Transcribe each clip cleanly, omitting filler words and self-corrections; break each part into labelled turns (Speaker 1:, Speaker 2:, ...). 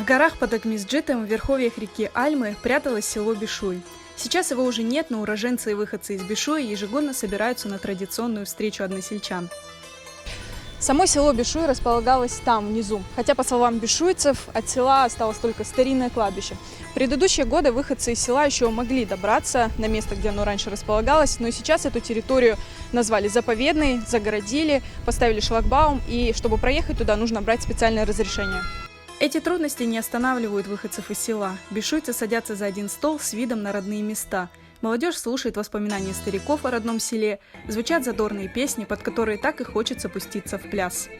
Speaker 1: В горах под Акмесджитом, в верховьях реки Альмы, пряталось село Бешуй. Сейчас его уже нет, но уроженцы и выходцы из Бешуя ежегодно собираются на традиционную встречу односельчан. Само село Бешуй располагалось там, внизу. Хотя, по словам бешуйцев, от села осталось только старинное кладбище. В предыдущие годы выходцы из села еще могли добраться на место, где оно раньше располагалось, но сейчас эту территорию назвали заповедной, загородили, поставили шлагбаум, и чтобы проехать туда, нужно брать специальное разрешение. Эти трудности не останавливают выходцев из села. Бешуйцы садятся за один стол с видом на родные места. Молодежь слушает воспоминания стариков о родном селе, звучат задорные песни, под которые так и хочется пуститься в пляс.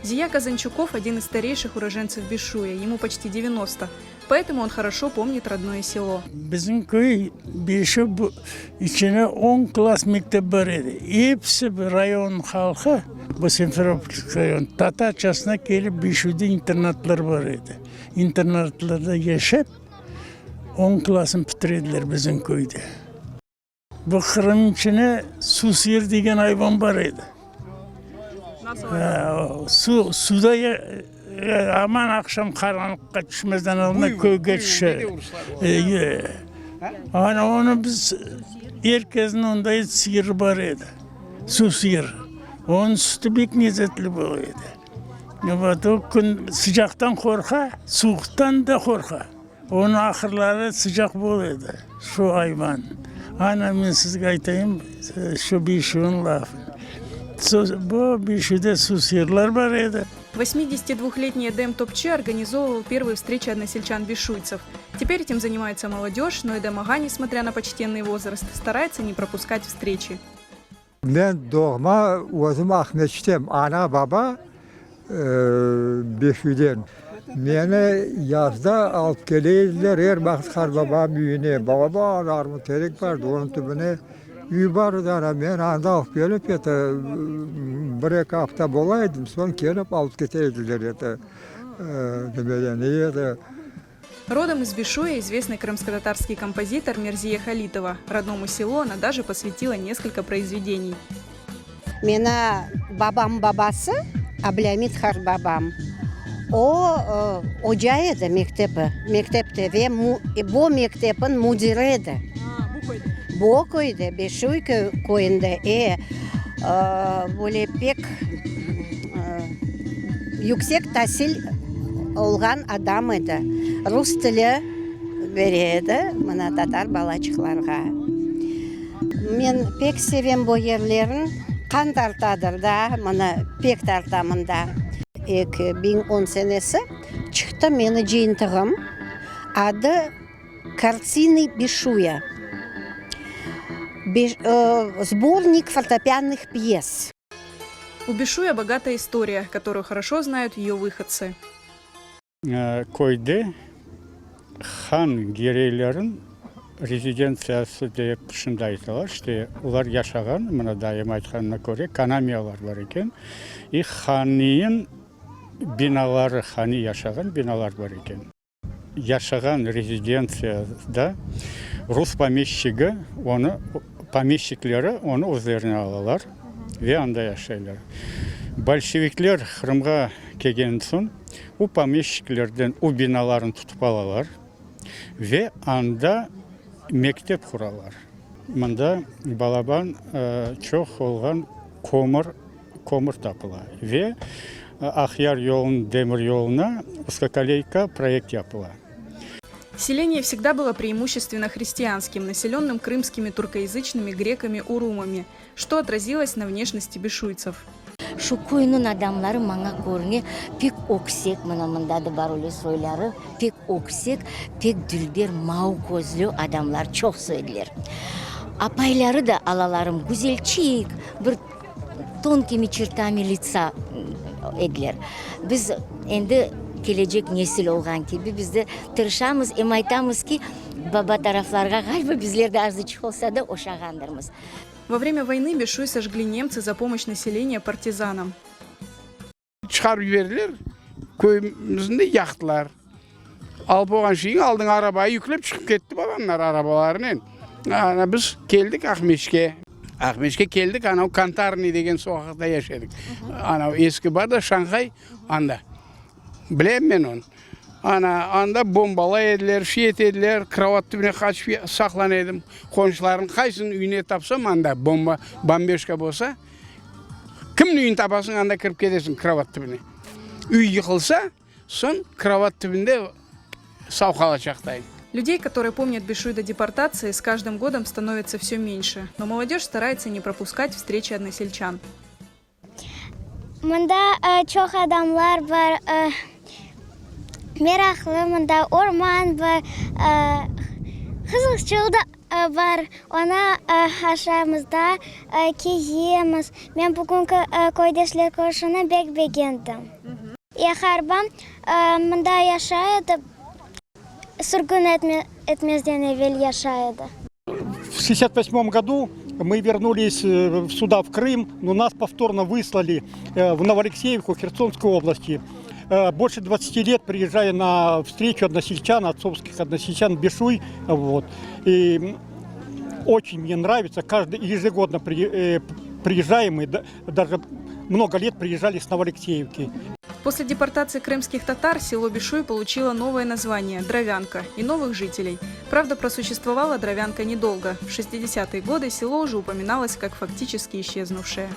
Speaker 1: Зия Казанчуков – один из старейших уроженцев Бешуя, ему почти 90, поэтому он хорошо помнит родное село.
Speaker 2: Bizim köy Beşuy içinde on klass mektep bar edi. Episi bir rayon halqı, bu Simferopolskiy rayon, tatarçasına kelip Beşuyda internatlar bar edi. İnternatlarda yaşap, on klassnı bitirediler bizim köyde. Bu Qırım içine susıyır degen ayvan bar edi. Su, suda aman aqşam qaranlıqqa tüşmezden aldın köyge tüşer. Ana onı biz, er kesniñ onday sıyırı bar edi, susıyır. Onıñ sütü bek lezetli bola edi. Vot, o kün sıcaqtan qorqa, suvuqtan da qorqa. Onıñ ahırları sıcaq bol edi, şu ayvan. Ana, men sizge aytayım, şu Bişuvnıñ lafını. Bu Bişuvde susıyırlar bar edi.
Speaker 1: 82-летний Эдем Топчи организовывал первые встречи односельчан-бишуйцев. Теперь этим занимается молодежь, но Эдем ağa, несмотря на почтенный возраст, старается не пропускать встречи.
Speaker 3: Men doğma özüm Aqmescitten, ana-baba Beşüyden. Meni yazda alıp kele ediler er vaqıt qartbabam üyüne. Baba armut terek bar edi, onıñ tübüne üy bar edi, ana, meni anda alıp kelip, eto, bir-eki afta bola edim, soñ kelip alıp kete ediler, eto, nimeden, eto.
Speaker 1: Родом из Бешуя известный крымскотатарский композитор Мерзие Халитова. Родному селу она даже посвятила несколько произведений.
Speaker 4: Meni babam babası, Ablâmit qartbabam, o, oca edi mektepi, mektepte ve bu mektepin müdiri edi. Bu köyde, Beşuy köyünde, e, böyle pek yüksek tasil olğan adam edi. Rus tili bere edi mına tatar balaçıqlarğa. Men pek sevem bu yerlerni, qan tartadır da, mına pek tarta mında. 2010 senesi çıqtı meni cıyıntığım, adı Kartiny Bişuya, sbornik fortepiannıh pyes.
Speaker 1: У Бешуя богатая история, которую хорошо знают ее выходцы.
Speaker 5: Köyde han Gireylerin rezidentsiyası dep şimdi aytalar, işte olar yaşağan, mına dayım aytqanına köre, kanamiyalar bar eken, i hanniñ binaları, haniy yaşağan binalar bar eken. Yaşağan rezidentsiyada rus pomeşçigi onı, pomeşçikleri onı özlerine alalar ve anda yaşaylar. Bolşevikler Qırımğa kelgen soñ, o pomeşçiklerden o binalarnı tutıp alalar ve anda mektep quralar. Mında balaban çoq olğan kömür kömür tapıla ve Aqyar yolunıñ demir yoluna uzkokoleyka proyekt yapıla.
Speaker 1: Селение всегда было преимущественно христианским, населенным крымскими туркоязычными греками-урумами, что отразилось на внешности бешуйцев.
Speaker 6: Şu köyniñ adamları maña körüne pek öksek, mına mında da bar öyle soyları, pek öksek, pek dülber, mavı közlü adamlar, çoqsu ediler. Apayları da, alalarım, güzelçik, bir tonkimi çertami litsa ediler. Biz endi kelecek nesil olğan kibi, biz de tırışamız, em aytamız ki, baba taraflarğa ğaliba bizler de azıçıq olsa da oşağandırmız.
Speaker 1: Во время voyny Бешуй сожгли немцы за помощь населения партизанам.
Speaker 7: Çıqarıp yiberdiler, köyümizni de yaqtılar. Alıp olğan şeyiñ aldıñ arabağa yüklep çıqıp ketti babamlar arabalarınen. Ana biz keldik Aqmeçke. Aqmeçke keldik, anav Kantarnıy degen soqaqta yaşadıq. Anav eski bar da Şanhay, anda. Bilem men onı. Ana, anda bombalay ediler, şey ete ediler, krovat tübüne qaçıp saqlana edim. Qonşularnıñ qaysınıñ üyüne tapsam, anda bomba, bombeşka bolsa, kimniñ üyüni tapasıñ, anda kirip ketesiñ krovat tübüne. Üy yıqılsa, soñ krovat tübünde sağ qalacaqtayım.
Speaker 1: Людей, которые помнят Бешуй до депортации, с каждым годом становится все меньше. Но молодежь старается не пропускать встречи односельчан.
Speaker 8: Mında çoq adamlar bar, meraqlı, mında orman bar, qızılçıq da bar, onı aşaymız da, kezemiz. Men bugünki köydeşler körüşüvini bek begendim. Qartbabam mında yaşay edi, sürgün etmezden evel yaşay edi.
Speaker 5: В 68 году мы вернулись э, сюда, в Крым, но нас повторно выслали э, в Новоалексеевку Херсонской области. Э, больше 20 лет приезжая на встречу односельчан, отцовских односельчан Бешуй, вот. И очень мне нравится, каждый ежегодно при, приезжаем мы, даже много лет приезжали с Новоалексеевки.
Speaker 1: После депортации крымских татар село Бешуй получило новое название – Дровянка и новых жителей. Правда, просуществовала Дровянка недолго. В 60-е годы село уже упоминалось как фактически исчезнувшее.